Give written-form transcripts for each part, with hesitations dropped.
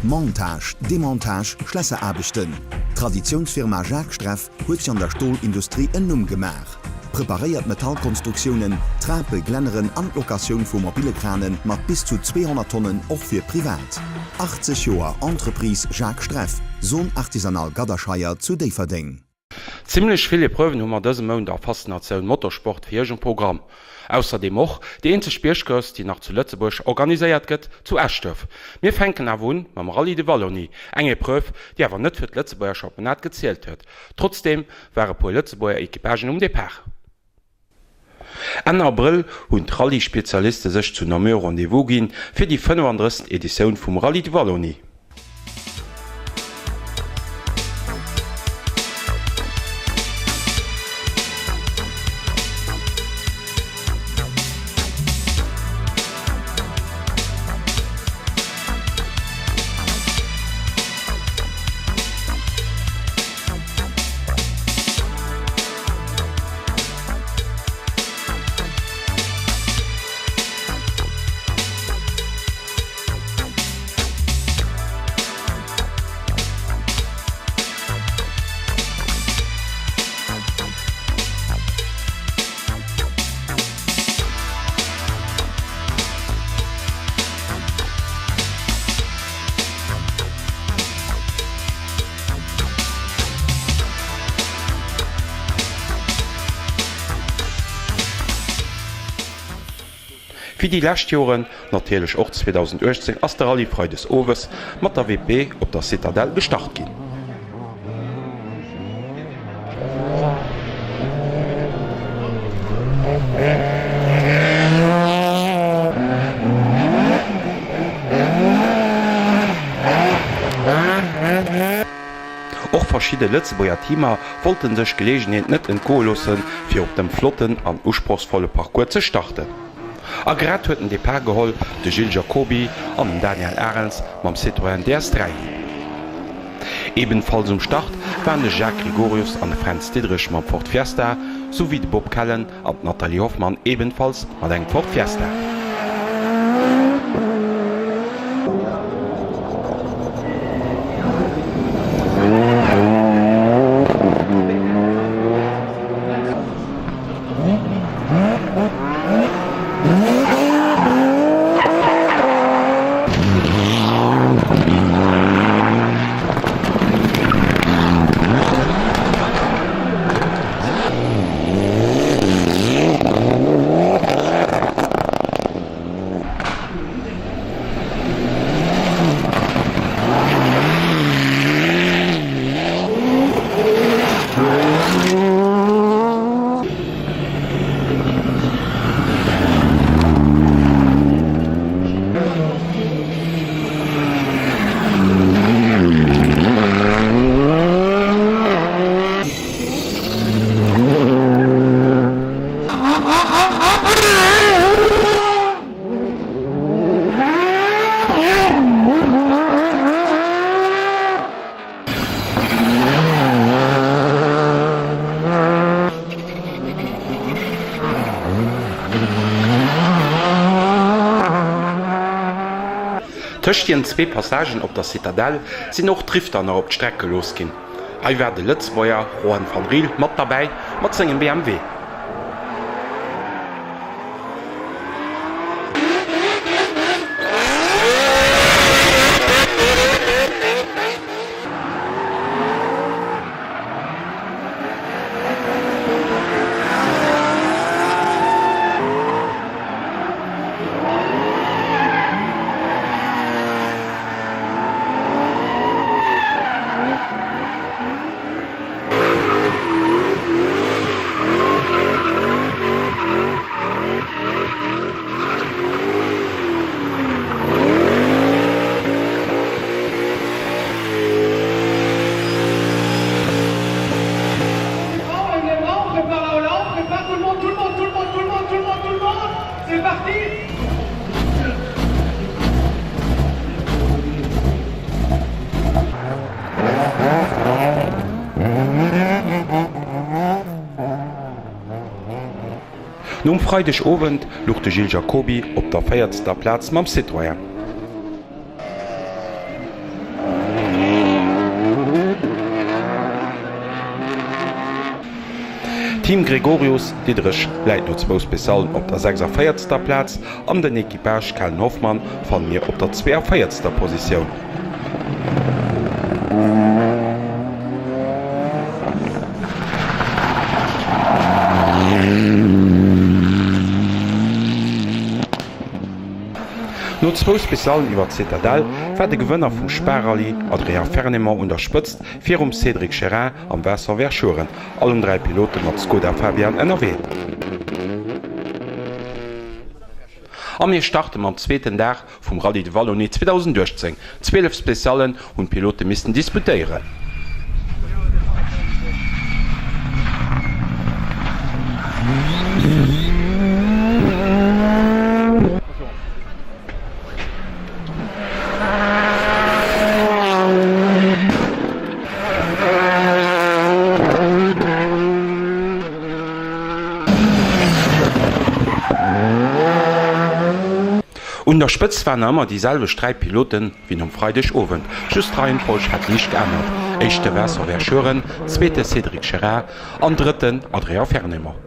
Montage, Demontage, Schlässeraarbechten. D'Traditiounsfirma Jacques Streff huet sech an der Stolindustrie en Numm gemaach. Preparéiert Metallkonstruktiounen, Trape, Glänneren an d'Locatioun vu mobile Krane mat bis zu 200 Tonnen och fir privat. 80 Joer Entreprise Jacques Streff, Zone Artisanale Gadderscheier zu Déifferdeng. Zimlech vill Epreuven hu mer dëse Mount a Faszinatioun Motorsport fir iech um Programm. Ausserdeem och déi eenzeg Biergcourse déi nach zu Lëtzebuerg organiséiert gëtt, zu Eschduerf. Mir fänken awer un mam Rallye de Wallonie, eng Epreuve déi awer net fir d'Lëtzebuerger Championnat gezielt huet. Trotzdeem ware puer Lëtzebuerger Equipagen um Depart. Enn Abrëll hunn d'Rallye-Spezialiste sech zu Namur Rendez-vous ginn fir déi 35. Editioun vum Rallye de Wallonie. Wéi déi lescht Joren, natierlech och 2018, ass de Rallye freides owes mat der WP op der Citadelle gestart ginn. Och verschidde Lëtzebuerger Teamer wollten sech d'Geleegenheet net entgoe loossen, fir op dem flotten an usprochsvolle Parcours ze starten. A grad huet den Depart geholl, de Gilles Jacoby an den Daniel Arends mam Citroën DS3. Ebenfalls um Start waren de Jacques Gregorius an de Fränz Diderich mam Ford Fiesta, souwéi de Bob Kellen an d'Nathalie Hoffmann ebenfalls mat engem Ford Fiesta. Tëscht den zwee Passagen op der Citadelle sinn och d'Drifter nach op d'Streck gelooss ginn. Hei war de Lëtzebuerger Juan van Riel mat derbäi mat sengem BMW. Nom Freideg Owend luch de Gilles Jacoby op der véiertster Plaz mam Citroën. Team Gregorius Diderich läit no zwou Speciallen op der 46. Plaz an den Equipage Kellen-Hoffmann fanne mir op der 42. Positioun. No zwou Speciallen iwwer d'Citadelle war de Gewënner vum Spar-Rallye, Adrien Fernémont un der Spëtzt virum Cédric Chérin am Vincent Verschueren, allen 3 Pilote mat Skoda Fabian ënnerwee. A mir starte mam zweeten Dag vum Rallye de Wallonie 2018. 12 Speciallen hunn d'Pilote missten disputéieren. Un der Spëtzt waren nach ëmmer déi selwecht 3 Piloten wéi nom Freideg Owend, just d'Reihenfolg hat liicht geännert, éischte Vincent Verschueren, zweete Cédric Gerard an drëtten Adrien Fernémont.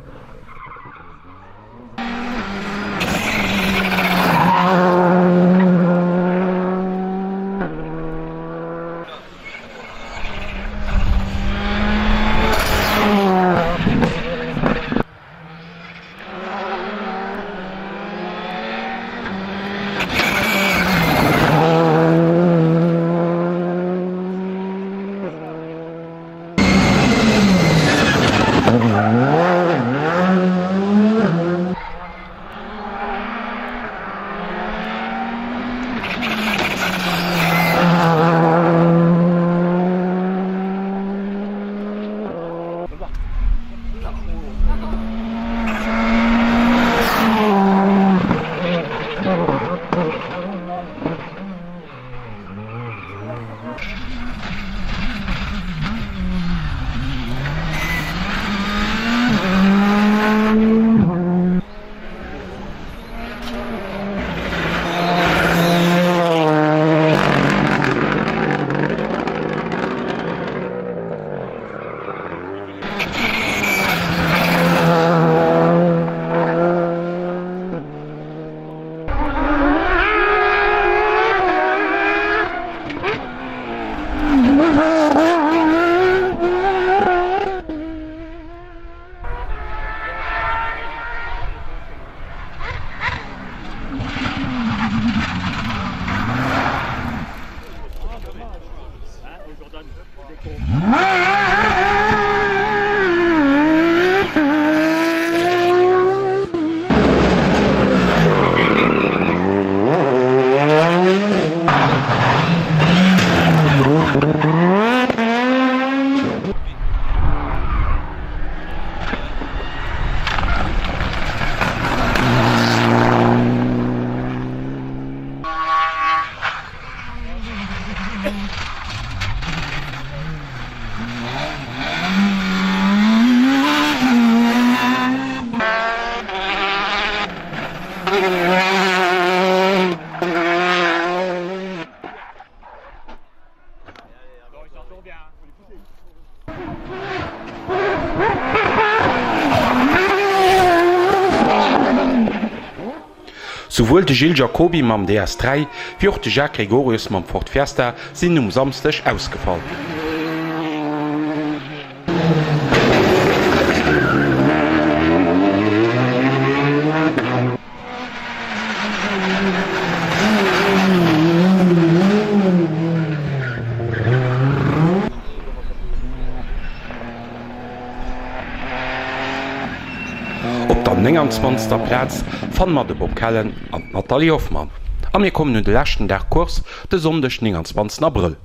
Souwuel de Gilles Jacoby mam DS 3 wéi och de Jacques Gregorius mam Ford Fiesta sinn um Samsdeg ausgefall. Op der 29. Plaz fanne mer de Bob Kellen an d'Nathalie Hoffmann. A mir kommen un de leschten Dag Course, de Sonndeg 29 Abrëll.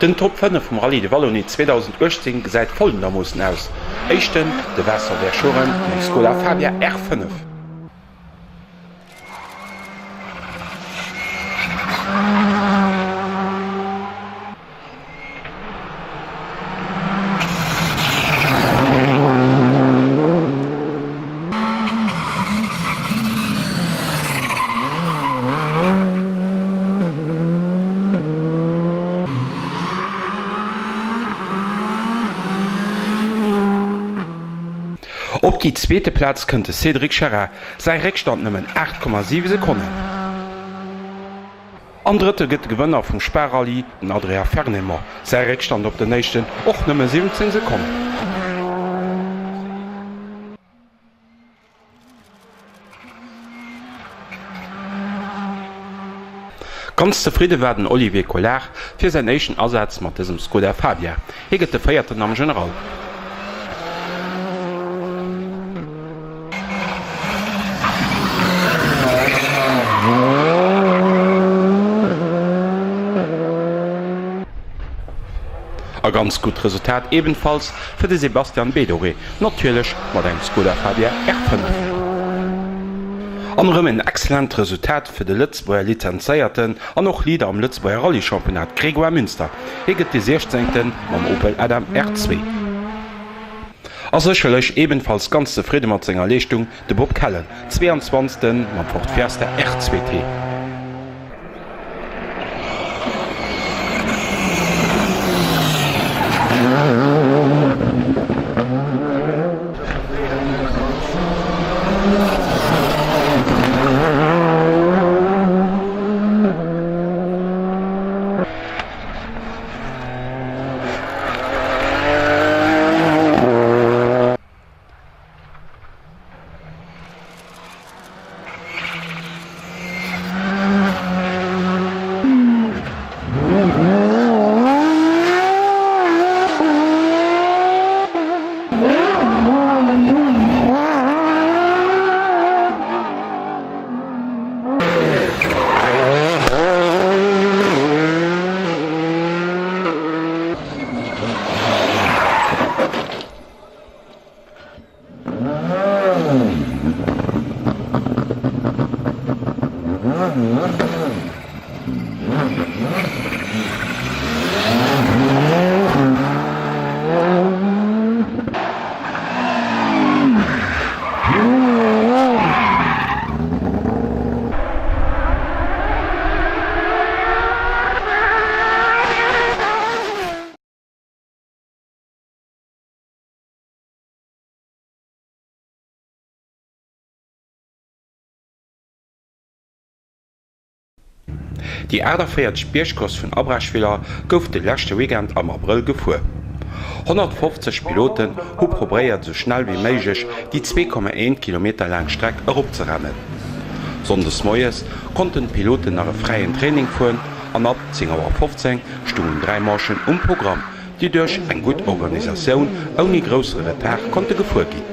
Den Top 5 vum Rallye de Wallonie 2018 gesäit folgendermoossen aus, Éischten de Vincent Verschueren mam Skoda Fabia R5. Op déi zweete Plaz kënnt de Cédric Chara, säi Réckstand nëmmen 8,7 Sekonnen. An Drëtte gëtt de Gewënner vum Spa-Rallye, den Adrien Fernémont, säi Réckstand op den Éischten och nëmme 17 Sekonnen. Ganz zefridde war den Olivier Collard fir säin éischten Asaz mat dësem Skoda Fabia. Hie gëtt de Véierten am General. A ganz gutt Resultat ebenfalls fir de Sebastian Bedore, natierlech mat engem Skoda Fabia R5. An erëm en excellent Resultat fir de Lëtzebuerger Lizenzéierten an och Leader am Lëtzebuerger Rallye-Championnat Grégoire Münster. Hie gëtt de 16. mam Opel Adam R2. A sécherlech ebenfalls ganz zefridde mat senger Leeschtung de Bob Kellen, 22. Mam Ford Fiesta R2T. Déi 48. Biergcourse vun Abreschviller gouf de leschte Weekend am Abrëll gefuer. 150 Piloten hu probéiert esou schnell wéi méiglech déi 2,1 Kilometer laang Streck eropzerennen. Sonndes moies konnten d'Piloten nach e fräien Training fueren an ab 10 Auer 15 stungen 3 Manchen um Programm, déi duerch eng gutt Organisatioun ouni grousse Retard konnte gefuer ginn.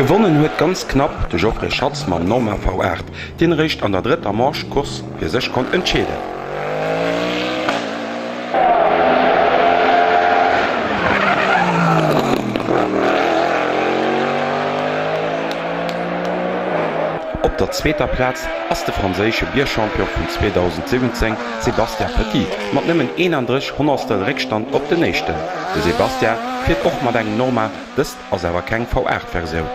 Gewonnen huet ganz knapp de Geoffrey Schatz mam Norma V8, deen eréischt an der drëtter Manche d'Course fir sech konnt entscheeden. Op der zweeter Plaz ass de franséische Biergchampion vun 2017 Sébastien Petit mat nëmmen 31 Honnertstel Réckstand op den Éischten. De Sébastien fiert och mat engem Norma, dëst ass awer keng V8-Versioun.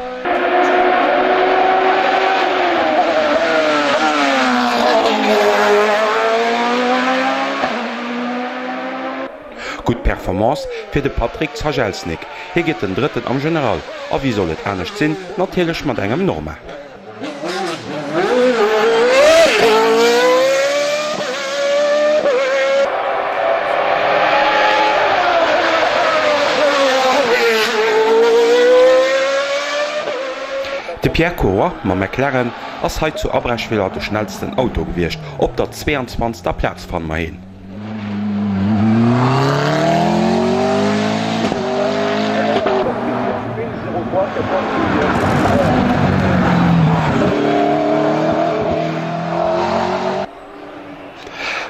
Gutt Performance fir de Patrik Zajelznik, hie gëtt den Drëtten am General a wéi soll et anescht sinn, natierlech mat engem Norma. De Pierre Courroy mam McLaren ass hei zu Abreschviller de schnellsten Auto gewiescht, op der 22. Plaz fanne mer hien.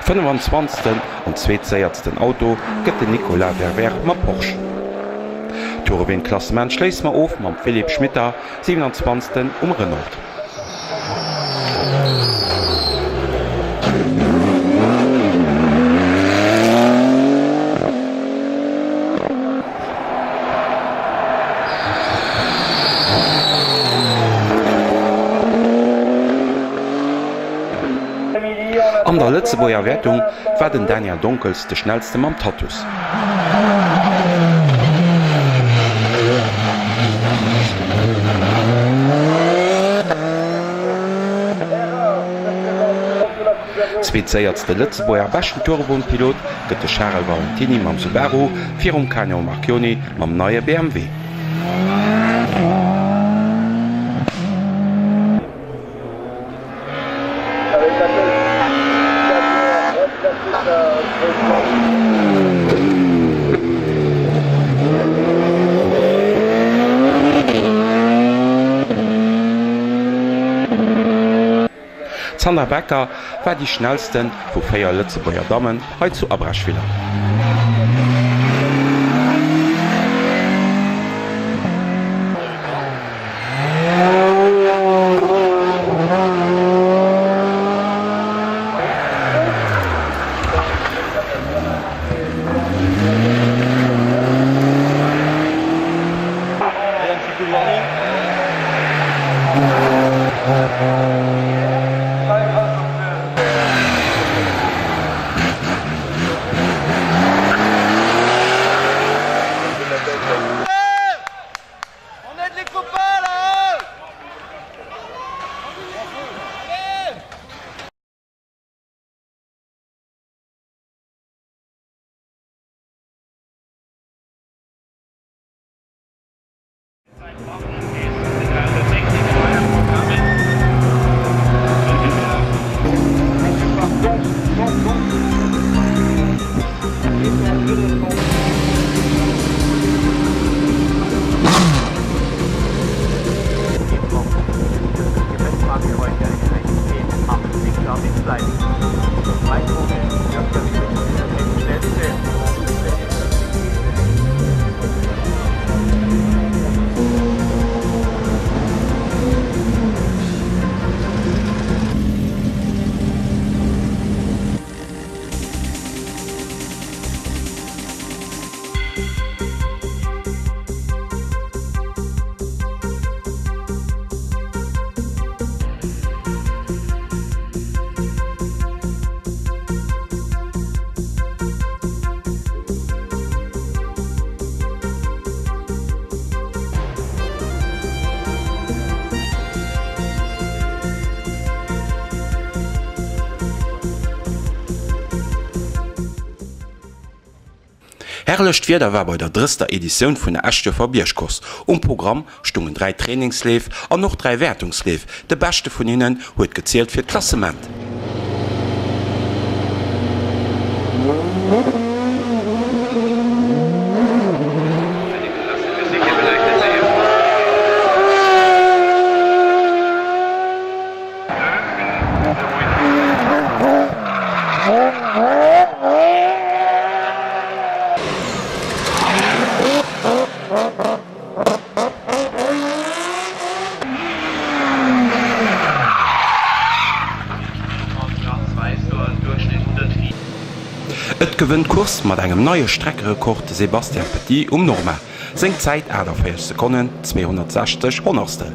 Fënnefenzwanzegsten an zweetséiertsten Auto gëtt den Nicolas Ververt mam Porsche. D'Toureween-Klassement schléisse mer of mam Philippe Schmitter, 27. Um Renault. An der Lëtzebuerger Wäertung war den Daniel Donkels de schnellste mam Tatuus. Zweetséiertste Lëtzebuerger beschten Tourbonpilot gëtt de Charel Valentiny mam Subaru virum Canio Marchioni mam neie BMW. D'Sandra Becker war déi schnellste vu 4 Lëtzebuerger Dammen hei zu Abreschviller. Herrlecht Wieder war bei der drësster Editioun vun der Eschduerfer Biergcourse. Um Programm stungen 3 Trainingsleef an och 3 Wäertungsleef. De beschte vun hinnen huet gezielt fir d'Klassement. Et gewënnt d'Course mat engem neie Streckerekord de Sébastien Petit um Norma. Seng Zäit 48 Sekonnen 260 Honnertstel.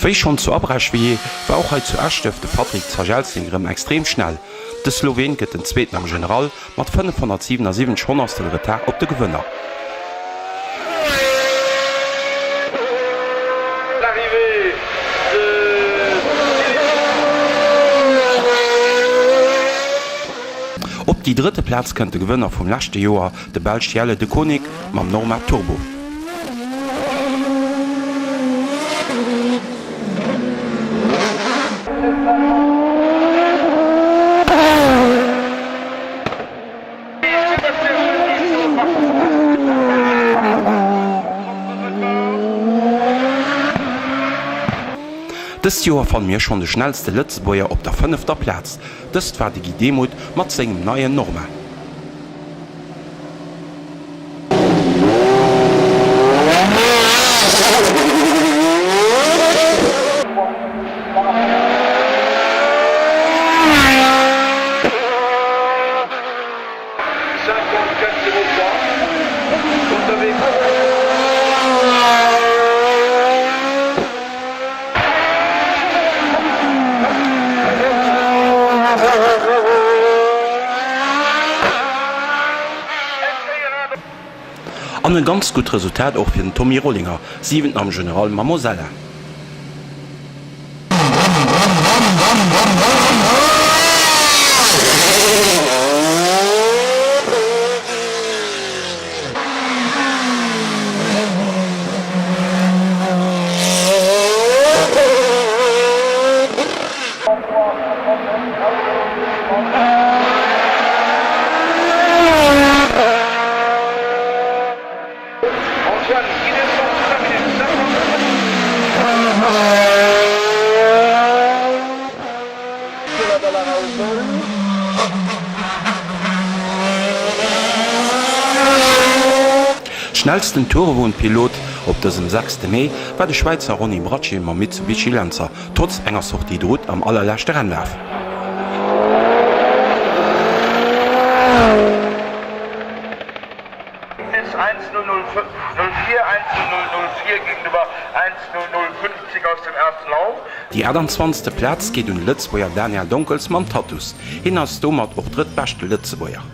Wéi schonn zu Abreschvillers war och hei zu Eschduerf de Patrick Zajelzing erëm extrem schnell. De Sloween gëtt den Zweeten am General mat 577 Honnertstel Retard op de Gewënner. Op déi drëtte Plaz kënnt de Gewënner vum leschte Joer, de Belsch Jelle De Koning mam Norma Turbo. Dëst Joer fanne mir schonn de schnellste Lëtzebuerger op der fënnefter Plaz. Dëst war de Guy Demuth mat sengem neien Norma. An e ganz gutt Resultat och fir den Tommy Rollinger, siwenten am General mam Osella. Schnellsten Tourenwon-Pilot op dësem sechste Mee war de Schwäizer Ronny Bratschi mam Mitsubishi Lancer, trotz enger Sortie de route am allerleschte Rennlaf. Déi 28. Plaz geet un de Lëtzebuerger Daniel Donkels mam Tatuus. Hien ass domat och drëttbeschte Lëtzebuerger.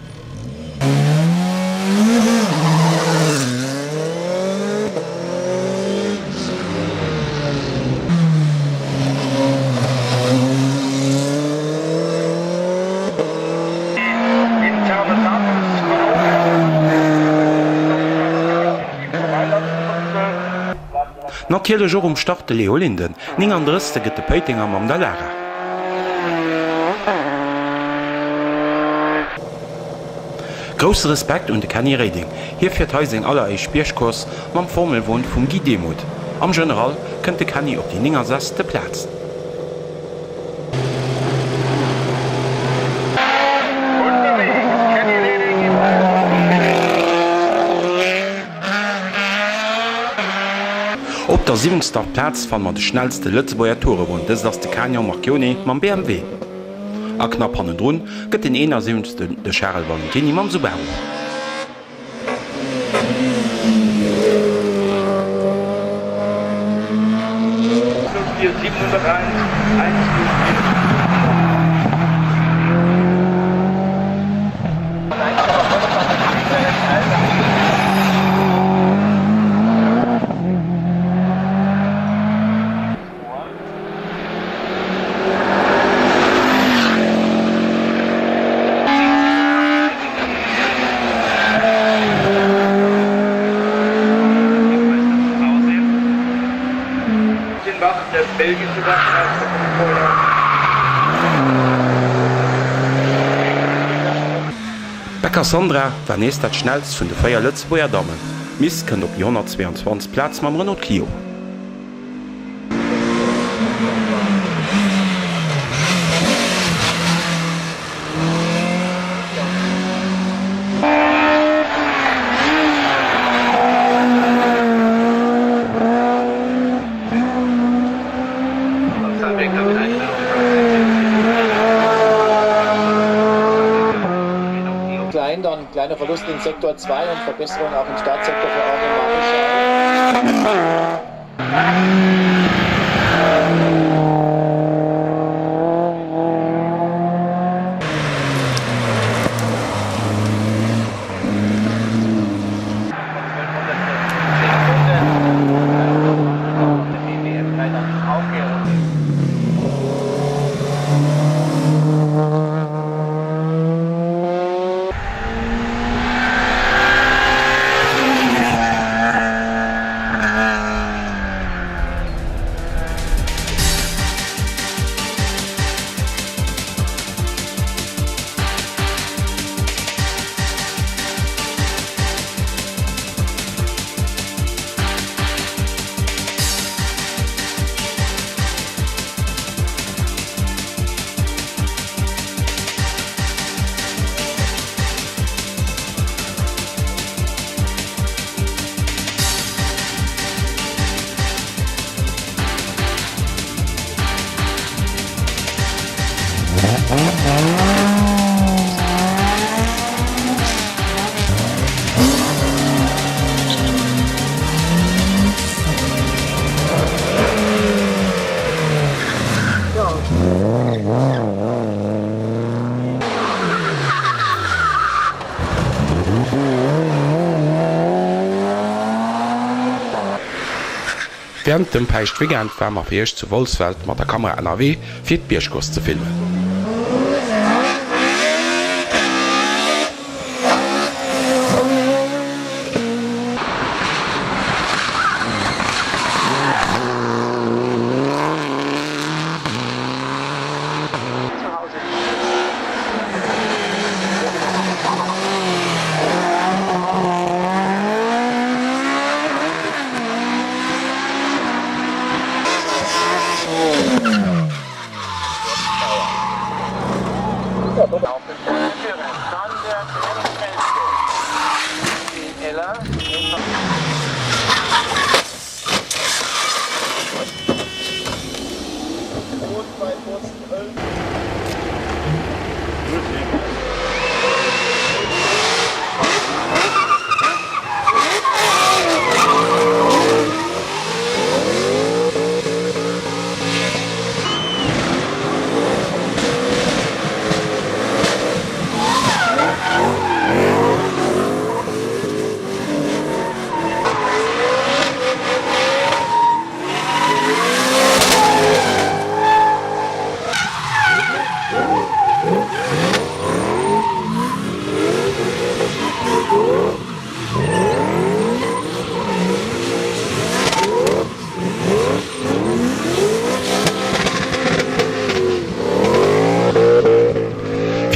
Natierlech och um Start de Leo Linden. 39. Gëtt de Péitenger mam Dallara. Grousse Respekt un de Kenny Reding, hie fiert hei seng alleréischt Biergcourse mam Formelwon vum Guy Demuth. Am General kënnt de Kenny op déi 69. Plaz. Op der siwwenzter Plaz fanne mer de schnellste Lëtzebuerger Tourewon, dëst ass de Canyon Marchione mam BMW. A knapp hannendrun gëtt den 71. De Charel Valentiny mam Subaru. Reichenbach, der belgische Deutschmeister vom Vorjahr. D'Becker Sandra war nees dat schnellst vun de 4 Lëtzebuerger Dammen. D'Miss kënnt op déi 122. Plaz mam Renault Clio. Klein dann kleiner Verlust in Sektor 2 und Verbesserung auch im Startsektor für Henri Maréchal. Wärend dem Päischtweekend ware mer fir iech zu Wolfsfeld mat der Kamera ënnerwee fir d'Biergcourse ze filmen.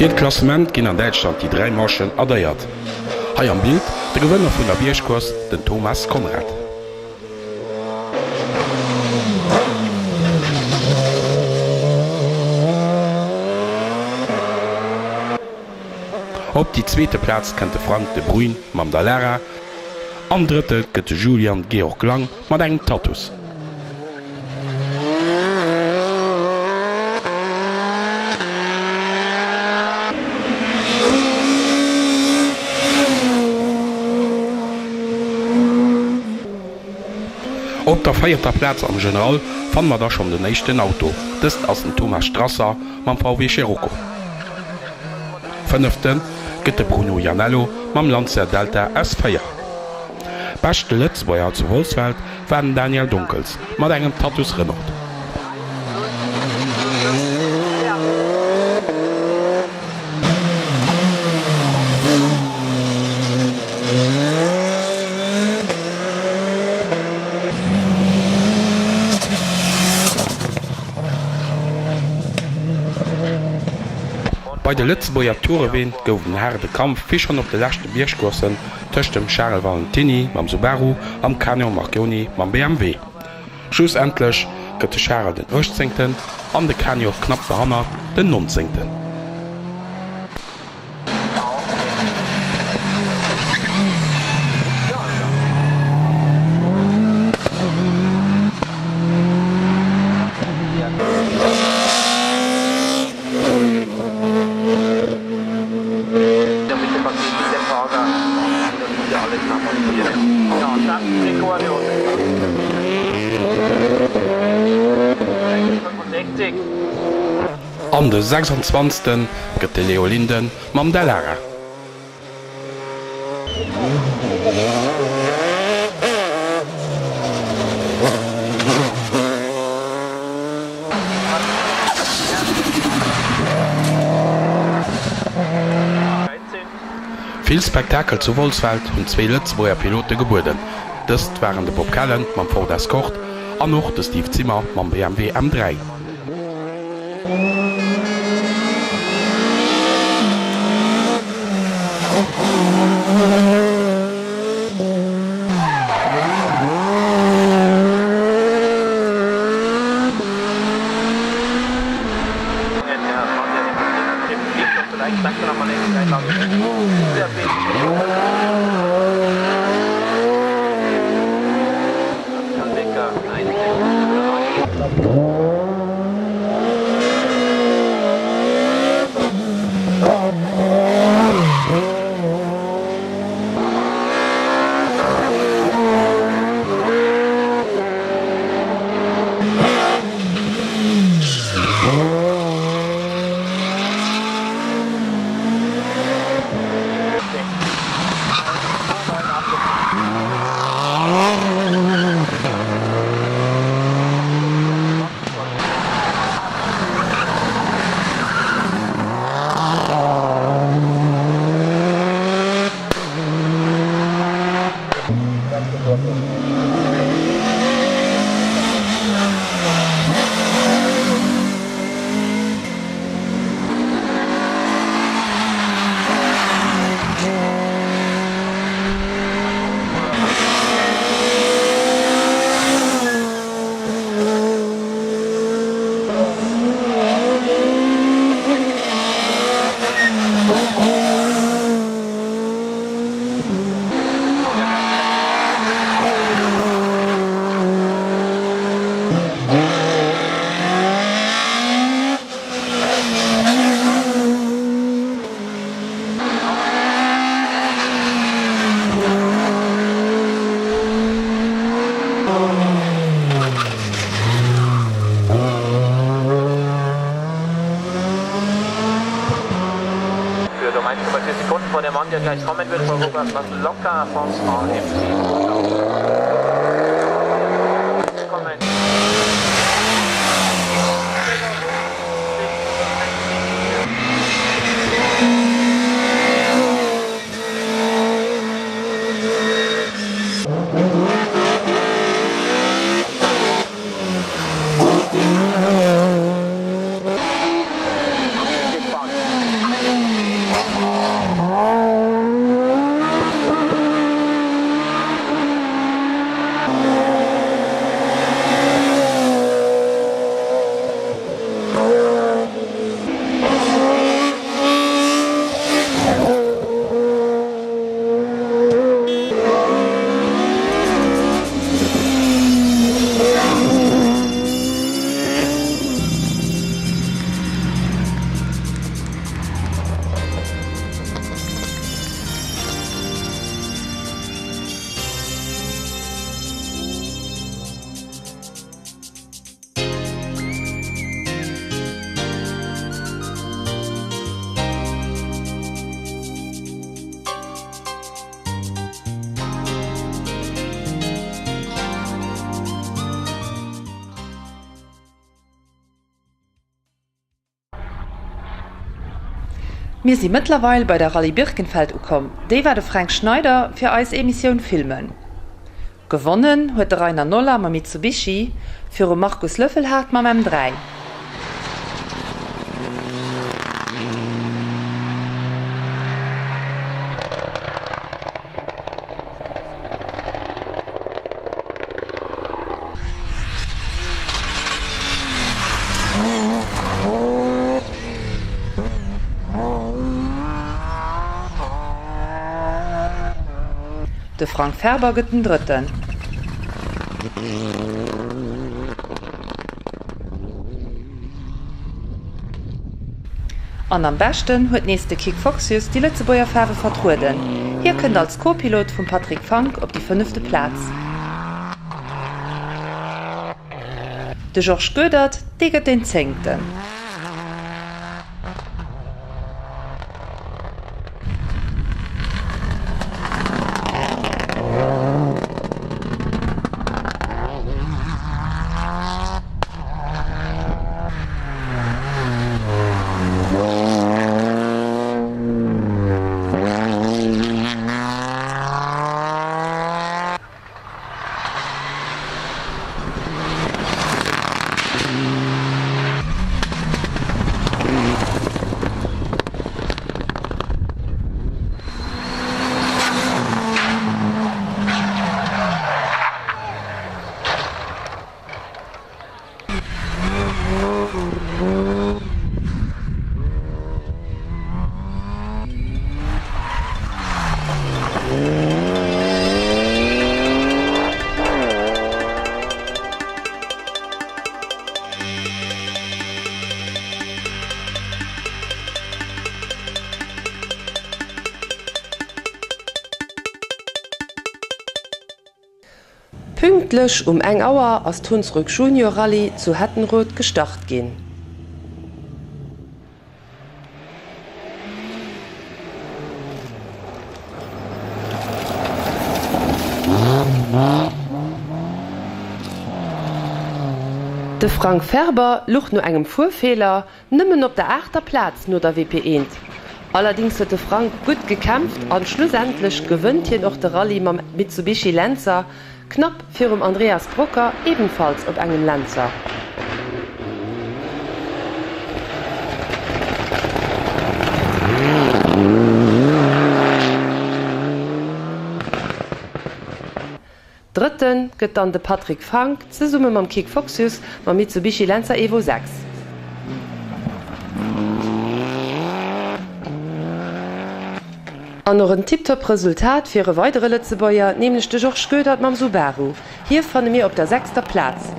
Fir d'Klassement ginn an Däitschland déi 3 Manchen addéiert. Hei am Bild de Gewënner vun der Biergcourse, den Thomas Conrad. Op déi zweete Plaz kënnt de Frank de Bruyn mam Dallara an Drëtte gëtt de Julian Georg Lang mat engem Tatuus. Op der véierter Plaz am General fanne mer da schonn den éischten Auto. Dëst ass den Thomas Strasser mam VW Scirocco. Fënnefte gëtt de Bruno Iannello mam Lancia Delta S4. Beschte Lëtzebuerger zu Wolfsfeld war den Daniel Dunkels mat engem Tatuus Renault. Bei de Lëtzebuerger Toureween gouf et en haarde Kampf wéi schonn op de leschte Biergcourssen tëscht dem Charel Valentiny mam Subaru am Canyon Marchioni mam BMW. Schlussendlech gëtt de Charel den Uechtzéngten an de Canyon knapp derhannert den Nonzéngten. An de 26. Gëtt de Leo Linden mam Dallara. Vill Spektakel zu Wolsfeld hunn zwéi Lëtzebuerger Pilote gebueden. Dëst waren de Bob Kellen mam Ford Escort an och de Steve Zimmer mam BMW M3. Mir si mëttlerweil bei der Rallye Birkenfeld ukomm. Déi war de Fränk Schneider fir eis Emissioun filmen. Gewonnen huet de Rainer Noller mam Mitsubishi virum Markus Löffelhardt mam M3. De Frank Ferber gëtt den Drëtten. An am beschten huet nees de Kik Foxius déi Lëtzebuerger Faarwe vertrueden. Hie kënnt als Co-Pilot vum Patrick Fank op déi fënnefte Plaz. De Georges Goedert, dee gëtt deen Zéngten. Pünktlech um eng Auer ass d'Hunsrück Junior Rallye zu Hettenroth gestart ginn. De Frank Ferber luch no engem Fuerfeeler nëmmen op der aachter Plaz no der WP Eent. Allerdings huet de Frank gutt gekämpft an schlussendlech gewënnt hien och de Rallye mam Mitsubishi Lancer, knapp virum Andreas Brocker, ebenfalls op engem Lancer. Drëtte gëtt dann de Patrick Frank zesumme mam Kik Foxius mam Mitsubishi Lancer Evo 6. An och en tiptop Resultat fir e weidere Lëtzebuerger, nämlech de Georges Goedert mam Subaru. Hie fanne mir op der sechster Plaz.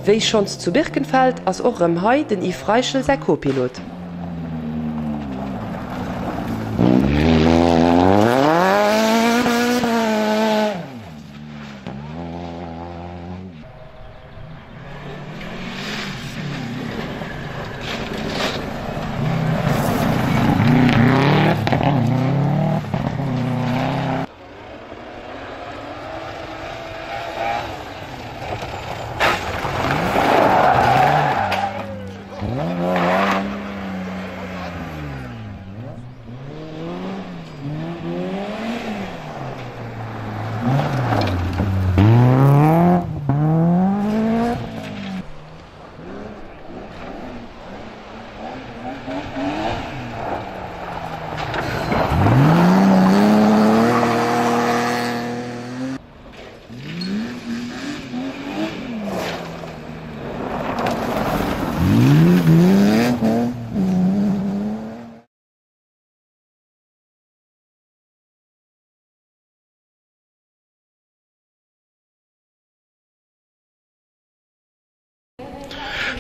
Wéi schonns zu Birkenfeld ass och erëm hei den Yves Reichel säi Co-Pilot.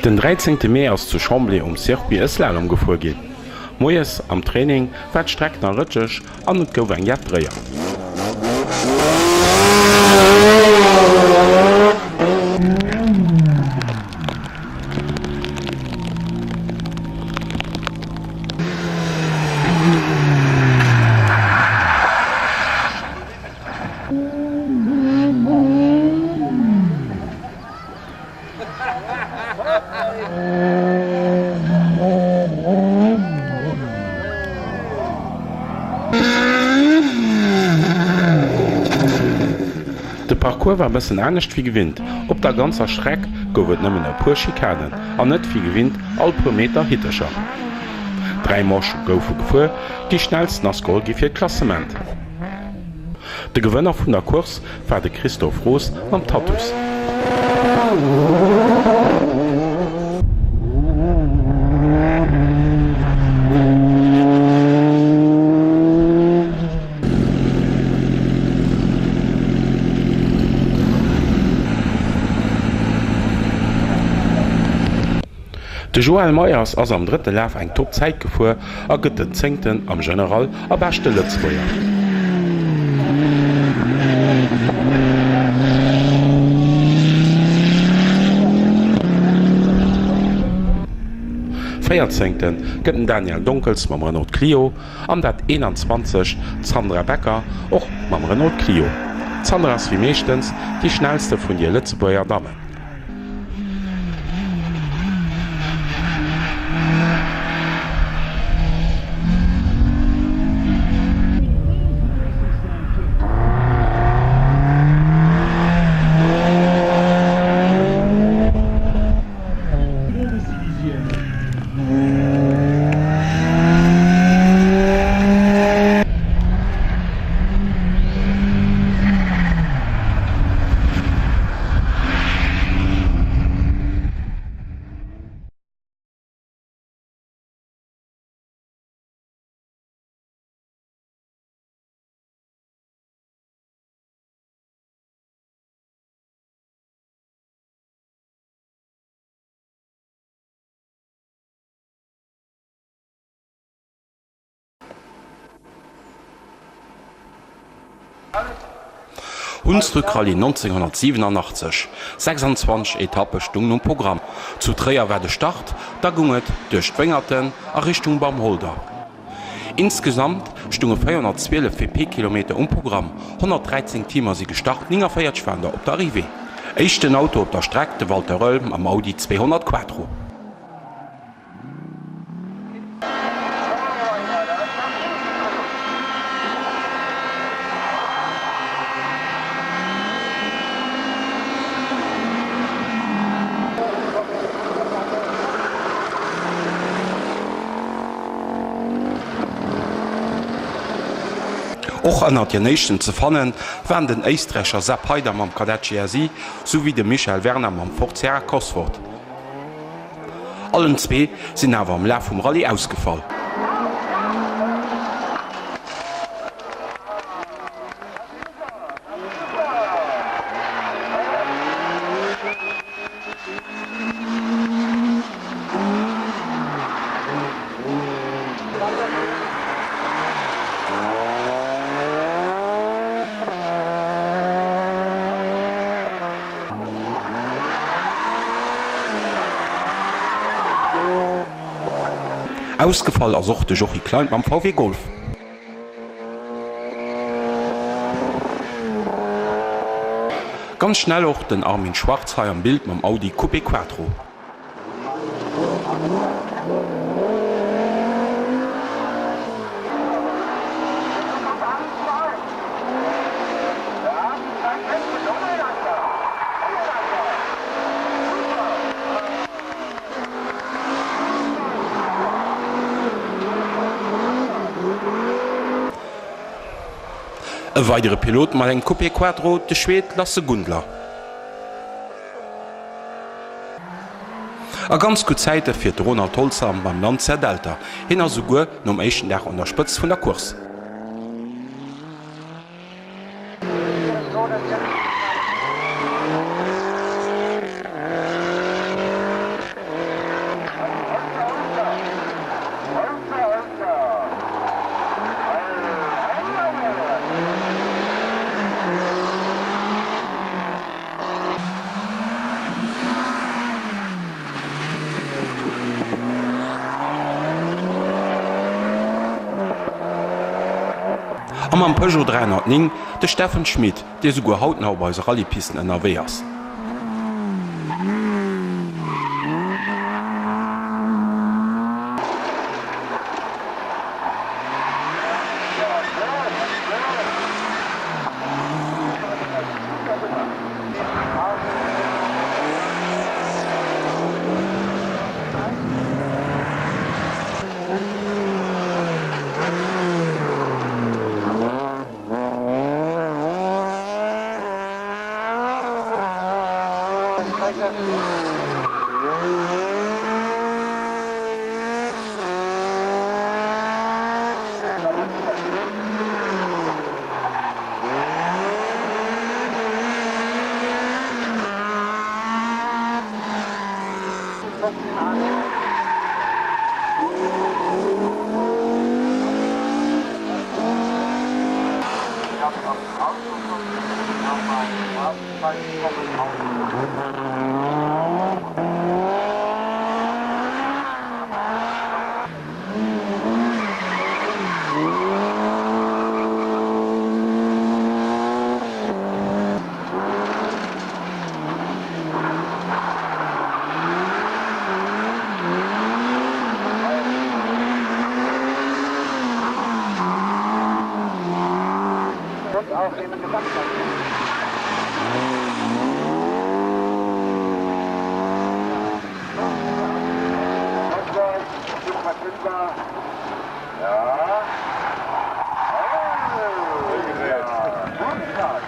Den 13 Mee ass zu Chambley um Circuit e Slalom gefuer ginn. Moies am Training war d'Streck nach rëtscheg an et gouf eng jett Dréier. De Parcours war bëssen anescht wéi gewinnt. Op der ganzer Streck gouf et nëmmen e puer Schikanen an net wéi gewinnt all puer Meter Hittecher. 3 Manche goufe gefuer, déi schnellsten ass geholl gi fir d'Klassement. De Gewënner vun der Course war de Christophe Roos mam Tatuus. De Joël Meyers ass am drëtte Laf eng top Zäit gefuer a gëtt den Zéngten am General a beschte Lëtzebuerger. Véierzéngte gëtt den Daniel Donkels mam Renault Clio an dat 21 d'Sandra Becker och mam Renault Clio. D'Sandra ass wéi meeschtens déi schnellste vun de Lëtzebuerger Dammen. Hunsrückrallye 1987, 26 Etappe stungen um Programm. Zu Tréier war de Start, da gung et duerch d'Wéngerten a Richtung Baumholder. Insgesamt stunge 412 WP-Kilometer um Programm, 113 Teamer si gestart, 49 waren der op der Arrivée. Éischten Auto op der Streck, de Walter Röhrl mam Audi 200 Quattro. Och ënnert den éischten ze fannen waren den Éisträicher Sepp Haider mam Kadett GSI souwéi de Michael Werner mam Ford Sierra Cosworth. Allen zwee sinn awer am Laf vum Rallye ausgefall. Ausgefall ass och de Jochi Klein mam VW Golf. Ganz schnell och den Armin Schwarz hei am Bild mam Audi Coupé Quattro. E weidere Pilot mat engem Coupé Quattro, de Schwed Lasse Gundler. A ganz gutt Zäite fiert de Ronald Holzer mam Lancia Delta. Hien ass esouguer nom éischten Dag un der Spëtzt vun der Course. A mam Peugeot 309 de Steffen Schmit, dee souguer haut nach op eise Rallyepisten ënnerwee ass. Und auch im Gesamtklassement. Ja. Oh, ja. Guten Tag.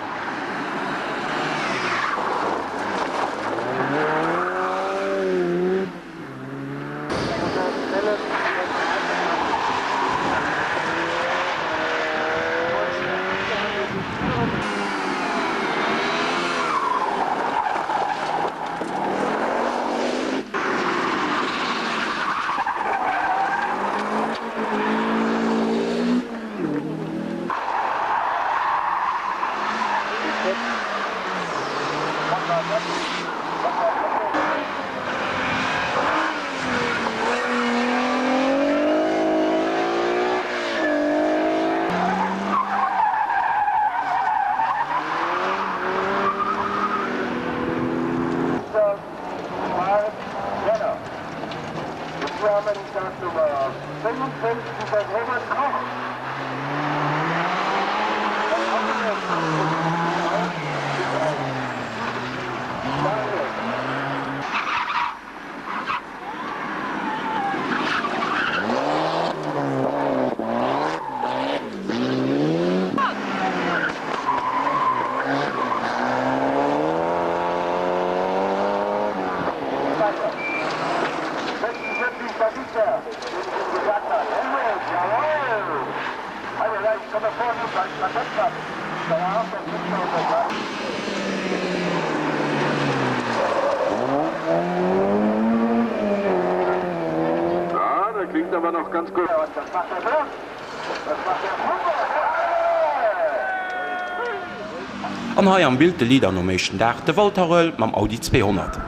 An hei am Bild de Leader nom éischten Dag, de Walter Röhrl mam Audi 200.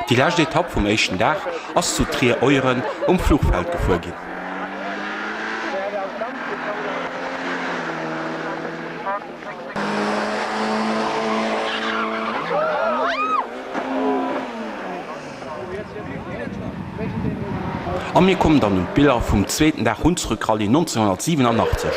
Déi lescht Etapp vum éischten Dag ass zu Trier-Euren um Fluchfeld gefuer ginn. A mir kommen dann un d'Biller vum zweeten Dag Hunsrückrallye 1987.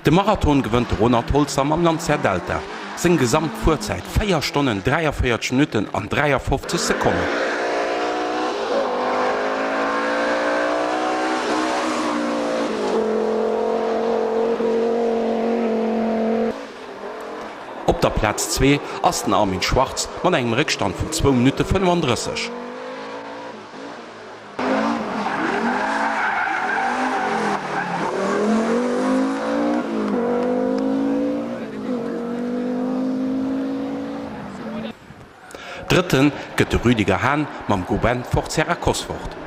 De Marathon gewënnt de Ronald Holzer mam Lancia Delta. Seng gesamt Fuerzäit, 4 Stonnen, 43 Minutten an 53 Sekonnen. Op der Plaz 2 ass den Armin Schwarz mat engem Réckstand vun zwou Minutte 35. Drëtte gëtt de Rüdiger Hahn mam Gobain Ford Sierra Cosworth.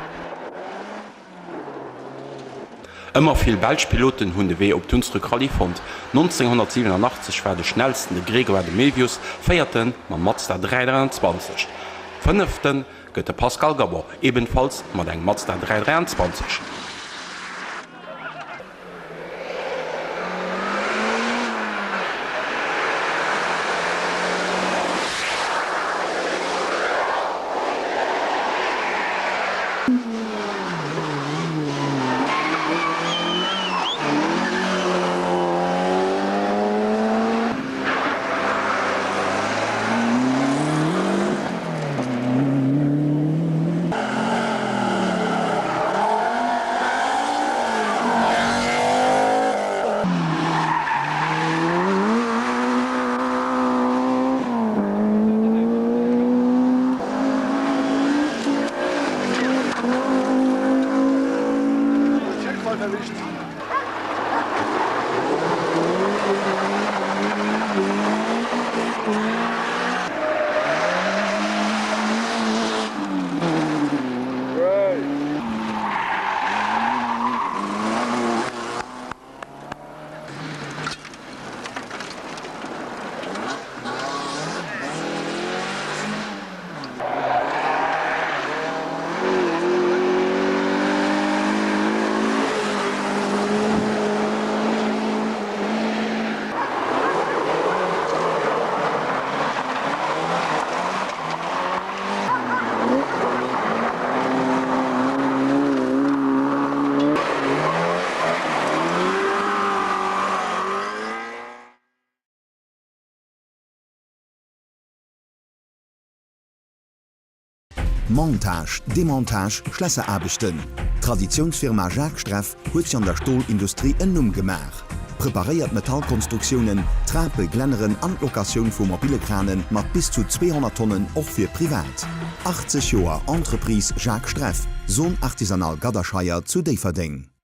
Ëmmer vill belsch Piloten hunn de Wee op d'Hunsrück Rallye fonnt. 1987 war de schnellsten de Grégoire de Mévius, Véierte mam Mazda 323. Fënnefte gëtt de Pascal Gabor, ebenfalls mat engem Mazda 323. Montage, Demontage, Schlässeraarbechten, D'Traditiounsfirma Jacques Streff huet sech an der Stolindustrie en Numm gemaach. Preparéiert Metallkonstruktiounen, Trape, Glänneren an d'Locatioun vu mobile Krane mat bis zu 200 Tonnen och fir privat. 80 Joer Entreprise Jacques Streff, Zone Artisanale Gadderscheier zu Déifferdeng.